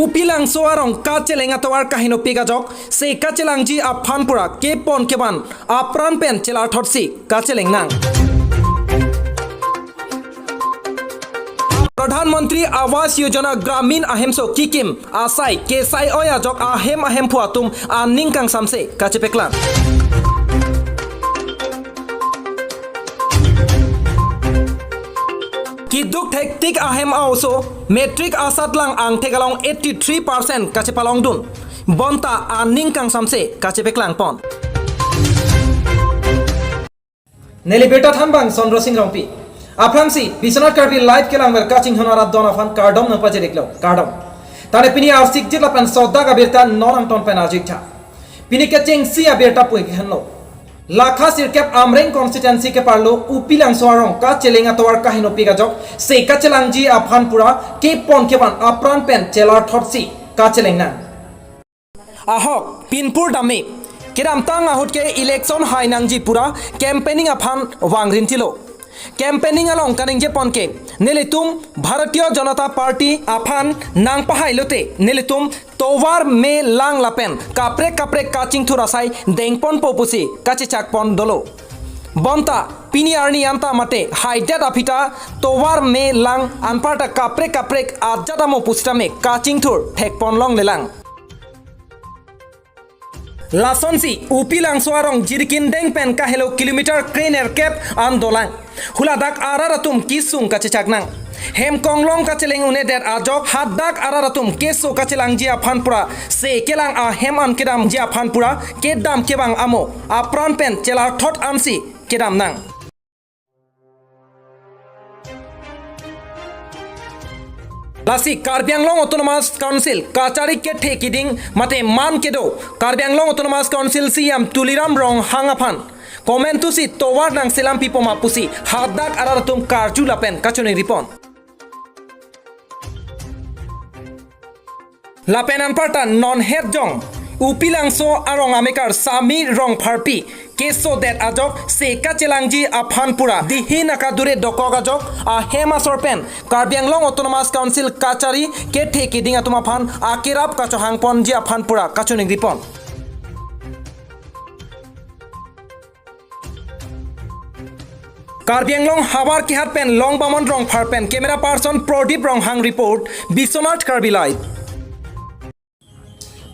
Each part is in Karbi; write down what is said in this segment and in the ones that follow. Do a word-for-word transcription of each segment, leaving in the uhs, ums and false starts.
Upilangso arong kacheleng atovar kahenopik ajok se kachelangji aphan pura kepon kevan apran pen chelarthotsi kacheleng nang. Pradhan Mantri Awas Yojana Gramin ahemso kikim asai kesai oi ajok ahem ahemphu atum aning kangsamse kachepeklang. Kiduk thektik ahem a-oso matric asatlang angthek along eighty three percent kachepalongdun. Bonta aning kangsamse kachepeklang pon. Neli birta thanbang Sondro Sing Rongpi. Aphrangsi Biswanath Karbi Live kelangver kachinghon arat don aphan kardom nangpajir-iklo, kardom. Tane pini arsikjit lapen sodak abirta non angton pen arjuiktha. Pini kechengsi abirta pu-ik henlo. Lakha sirkep Amreng constituency keparlo Upilangso arong kacheleng atovar kahenopik ajok se kachelangji aphan pura kepon kevan apran pen chelarthotsi kacheleng nang. Ahok pinpur dame kedamtang ahut ke election hai nangji pura campaigning aphan vangrinthilo. Campaigning along kaningjepon ke nelitum Bharatiya Janata Party aphan nangpahailote nelitum tovar me lang lapen kaprek kaprek kachingthur asai dengponpo pusi kachechakpon dolo. Bonta pini arni anta mate haidet aphi ta tovar me lang anparta kaprek kaprek ajat amo pusitame kachingthur thekpon longlelang. Lasonsi Upilangso arong Jirikindeng pen kahelo kilometer krenerkep an dolang. Huladak arat atum kesung kachechak nang. Hem konglong kacheleng un-edet ajok hadak arat atum keso kachelangji aphan pura se kelang ahem an kedamji aphan pura kedam kevang amo apran pen chelarthot ansi kedam nang. Lasi Karbi Anglong Autonomous Council kachari kethe kiding mate man kedo Karbi Anglong Autonomous Council C E M Tuliram Ronghang aphan komantusi tovar nangselam pipoma pusi hadak arat atum karju lapen kachoningri pon. Lapen anparta non het jong Upilangso arong amekar Sami Rongpharpi kesodet ajok se kachelangji aphan pura dihin akadure dokok ajok ahem asor pen Karbi Anglong Autonomous Council kachari kethe kiding atum aphan akerap kachohangponji aphan pura kachoningri pon. Karbi Anglong Havar Kihat pen Longbamon Rongphar pen camera person Pradip Ronghang report, Biswanath Karbi Live.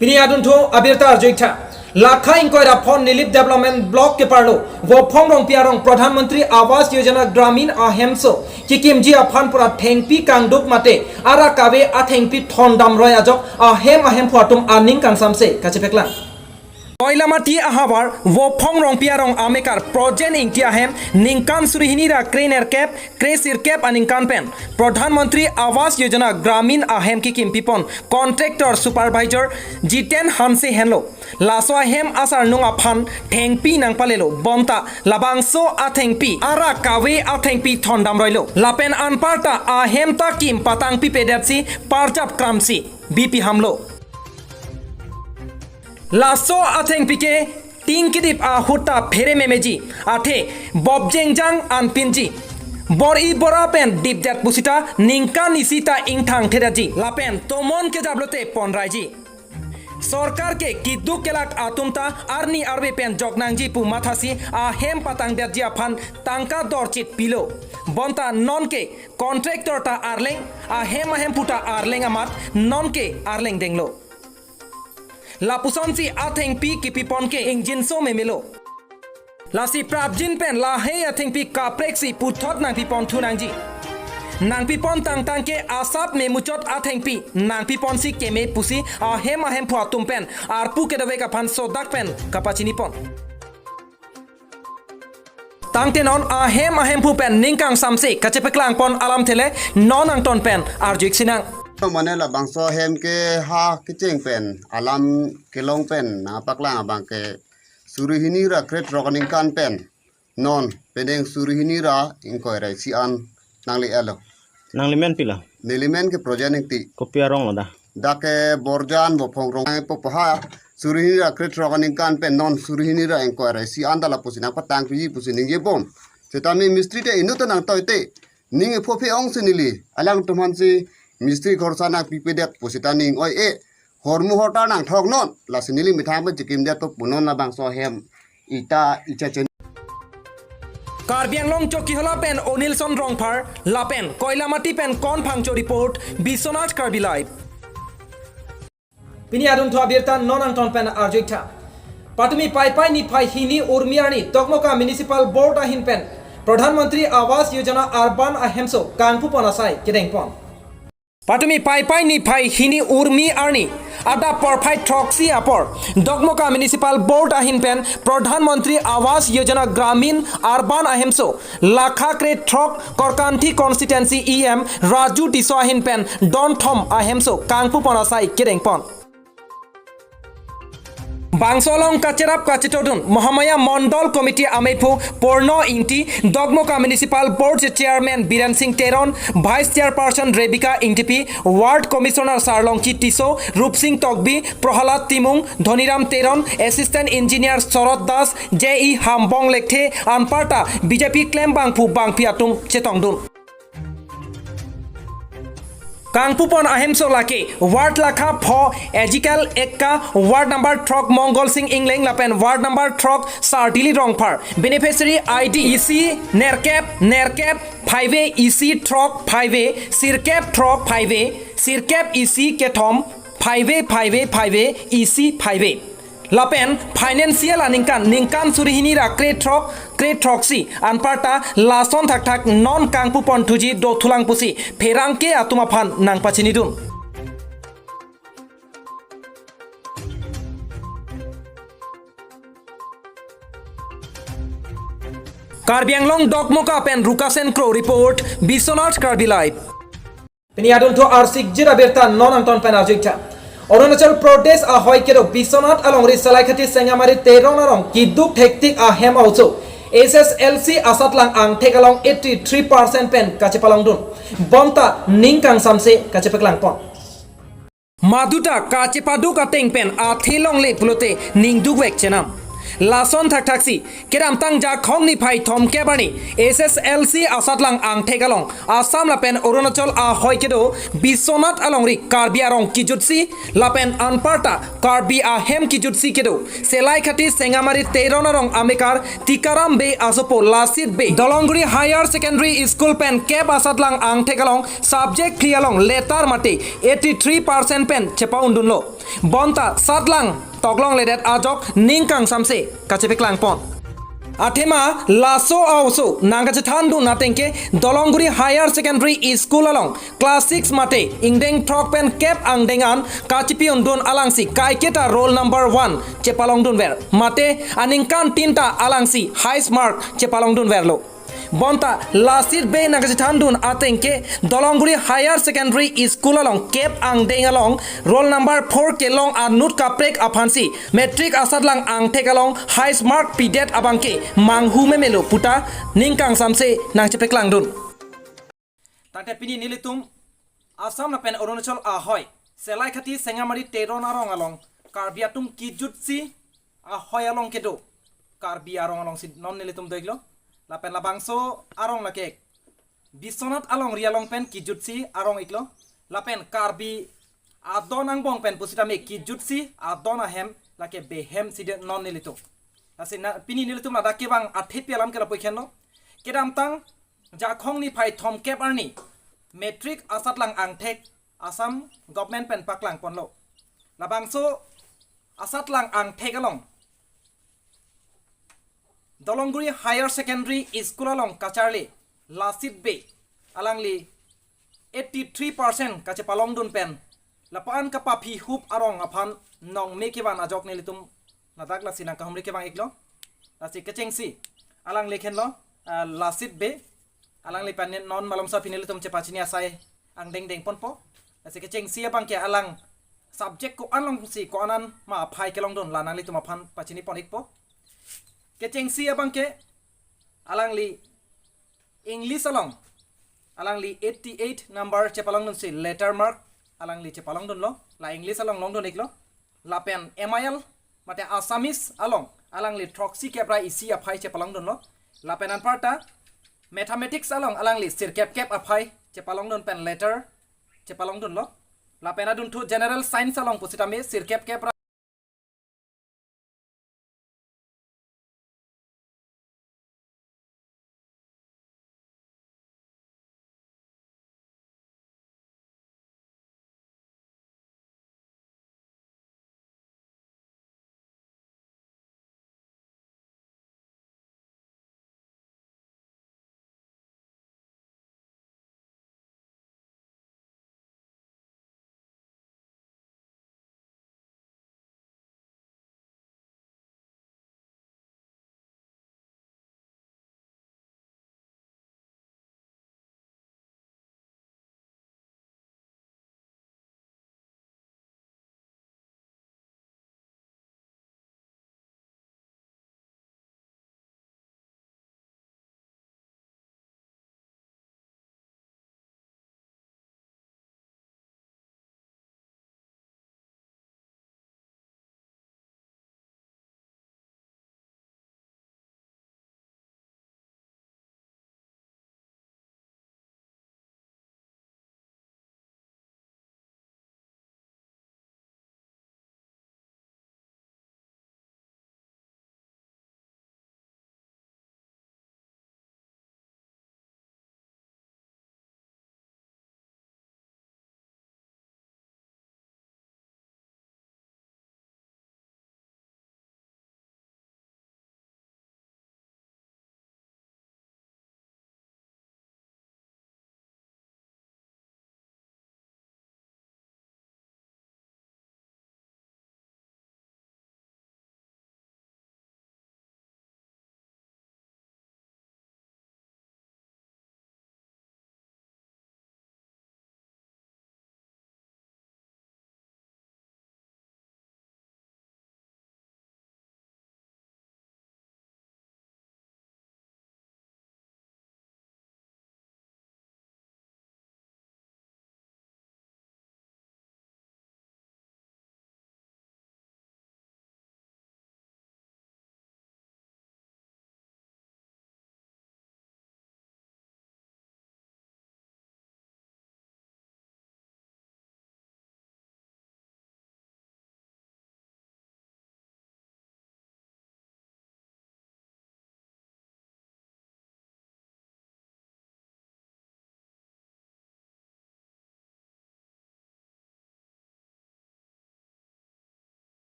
Pini adunthu abirta arjuiktha. Lakha ingkoi ra phon Nilip Development Block keparlo Vophong Rongpi arong Pradhan Mantri Awas Yojana Gramin ahemso kikimji aphan pura thengpi kangduk mate ara kave athengpi thondam roi ajok ahem ahemphu atum aning kangsamse kachepeklang. Koilamati ahavar Vophong Rongpi arong amekar Projen Ingti ahem ningkan suri hini ra krenerkep kresirkep aningkan pen Pradhan Mantri Awas Yojana Gramin ahem kikim pipon contractor supervisor Jiten Hanse henlo. Laso ahem asarnung aphan thengpi nangpalelo bonta labangso athengpi ara kave athengpi thondam roilo. Lapen anparta ahem ta kim patang pipedetsi parjap kramsi bipi hamlo. Laso athengpi ke ting kidip ahut ta phere memeji, athe bob jengjang anpinji. Bor-i bor-a pen dipjat pusita ningkan isi ta ingthang thedaji. Lapen tomon kejaplote ponraiji. Sorkar ke kiduk kelak atum ta arni arve pen joknangji pu mathasi ahem patangdetji aphan tangka dorchit pilo. Bonta nonke contractor ta arleng, ahem ahemphu ta arleng amat nonke arleng denglo. Lapusonsi athengpi kipipon ke ingjinso memelo. Lasi prapjin pen lahei athengpi kapreksi puthot nangpipon thunangji. Nangpipon tangtang ke asap memuchot athengpi nangpiponsi keme pusi ahem ahemphu atum pen arpu kedovek aphan sodak pen kapachinipon. Tangte non ahem ahemphu pen ningkang samse kachepeklangpon alamthe le non angton pen arjuik sinang. Mane labangso ahem ke ha kecheng pen alam kelong pen nangpaklang abang ke suri hini ra krethrok aningkan pen non penang suri hini ra ingkoi ra isi an nangli-etlo. Nangli men pilo? Neli men ke Projen Ingti. Kopi arong lo dak? Dak ke Borjan Vophong Rong. Nangpo paha suri hini ra krethrok aningkan pen non suri hini ra ingkoi ra isi an ta lapusi nangpatangpiji pusi ningjebom. Setame mistri te inut ta nangtoite. Ning epho phe ongsi neli alangtum aphansi mistri khorsa nangpipedet pusita ning oi-e, hormu horta nangthroknon, lasi neli methang pen chekimdet to punon labangso ahem ita icha chen. Karbi Anglong Chokihola pen Onilson Rongphar lapen Koilamati pen Kon Phangcho report, Biswanath Karbi Live. Pini adunthu abirta non angton pen arjuik tha. Patumi Paipai niphai hini urmi arni Dokmoka Municipal Board ahin pen Pradhan Mantri Awas Yojana Urban ahemso kangpupon asai kedengpon. Patumi Paipai niphai hini urmi arni adap porphai throksi apor Dokmoka Municipal Board ahin pen Pradhan Mantri Awas Yojana Gramin Urban ahemso lakha krethrok Korkanthi constituency E M Raju Tisso ahin pen donthom ahemso kangpupon asai kedengpon. Bangso along kacherap kachetodun Mahamaya Mondol Committee amephu Porno Ingti, Dokmoka Municipal Board Chairman Biren Singh Teron, Vice Chairperson Rebecca Ingtipi, Ward Commissioner Sarlongchi Tisso, Rupsing Tokbi, Prohalad Timung, Dhoniram Teron, Assistant Engineer Sorot Das, J E Hambong Lekthe, anparta B J P klembangphu bangphi atum chetongdun. Kangpupon ahemso lake Ward lakha pho Ezekiel Ekka, Ward number throk Mongol Singh Ingleng lapen Ward number throk Sardili Rongphar. Beneficiary I D isi nerkep nerkep phaive isi throk phaive sirkep throk phaive sirkep isi kethom phaive phaive phaive isi phaive. Lapen financial aningkan ningkan suri hini ra krethrok, krethrok si anparta lason thakthak non kangpupon thuji dothulang pusi pherangke atum aphan nangpachinidun. Karbi Anglong Dokmoka pen Rukasen Kro report, Biswanath Karbi Live. Pini adunthu arsik jira birta non angton pen arjuik tha. Arunachal Pradesh ahoi kedo Biswanath alongri Selaikhathi Sengamari Teron arong kiduk thektik ahem aoso S S L C asatlang angthek along eighty three percent pen kachepalongdun. Bonta ning kangsamse kachepaklangpon. Maduta kachepaduk ateng pen athe longle pulote ningdukvek chenam. Lason thakthaksi kedamtang Jakhong niphai thomkep arni S S L C asatlang angthek along Assam lapen Arunachal ahoi kedo Biswanath alongri Karbi arong kijutsi lapen anparta Karbi ahem kijutsi kedo Selaikhathi Sengamari Teron arong amekar Tikaram Bey asopo Lasit Bey Dolonguri Higher Secondary School pen kep asatlang angthek along subject phli along letter mate eighty three percent pen chepa-undunlo. Bonta satlang toklongledet ajok ning kangsamse kachepaklangpon. Athema laso aoso nangkachethandun ateng ke Dolonguri Higher Secondary School along class six mate ingdeng throk pen kep angdeng an kachepi-undun alangsi kaiketa roll number one chepalongdunver. Mate aningkan tinta alangsi highest mark chepalongdunverlo. Bonta Lasit Bey nangkachethandun ateng ke Dolonguri Higher Secondary School along kep angdeng along roll number four kelong anut kaprek aphansi matric asatlang angthek along highest mark pidet abangke manghu memelo puta ning kangsamse nangchepaklangdun. Tangte pini nelitum Assam lapen Arunachal ahoi Selaikhathi Sengamari Teron arong along Karbi atum kijutsi ahoi along kedo Karbi arong alongsi non nelitum do-iklo. Lapen labangso arong lake Biswanath alongri along pen kijutsi arong iklo. Lapen Karbi adon angbong pen pusitame kijutsi adon ahem lake behem side non nelitum. Lasi na, pini nelitum ladak kevang athepi alam ke lapu-ik henlo. Kedamtang Jakhong niphai thomkep arni matric asatlang angthek Assam government pen paklangponlo. Labangso asatlang angthek along Dolonguri Higher Secondary School along kacharli Lasit Bey alangli eighty three percent kachepalongdun pen lapu-an kapaphihup arong aphan nongme kevan ajok nelitum ladak lasi nangkahumri kevang-iklo. Lasi kechengsi alangli henlo, ah, Lasit Bey, alangli pen non malomso pini nelitum chepachini asai angdeng dengponpo. Lasi kechengsi abangke alang subject ko-an alongsi ko-an an ma aphai kelongdun la nanglitum aphan pachinipon-ikpo. Kechengsi abangke alangli English along alangli eighty eight number chepalongdunsi letter mark alangli chepalongdunlo, la English along longdun-iklo. Lapen M I L mate Assamese along alangli throksi kep ra isi aphai chepalongdunlo. Lapen anparta mathematics along alangli sirkep kep aphai chepalongdun pen letter chepalongdunlo. Lapen adunthu general science along pusitame sirkep kep ra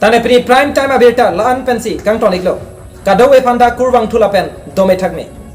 Tane pini prime time abirta la-an pensi kangton iklo. Kadokave aphanta kurvangthu lapen dome thakme.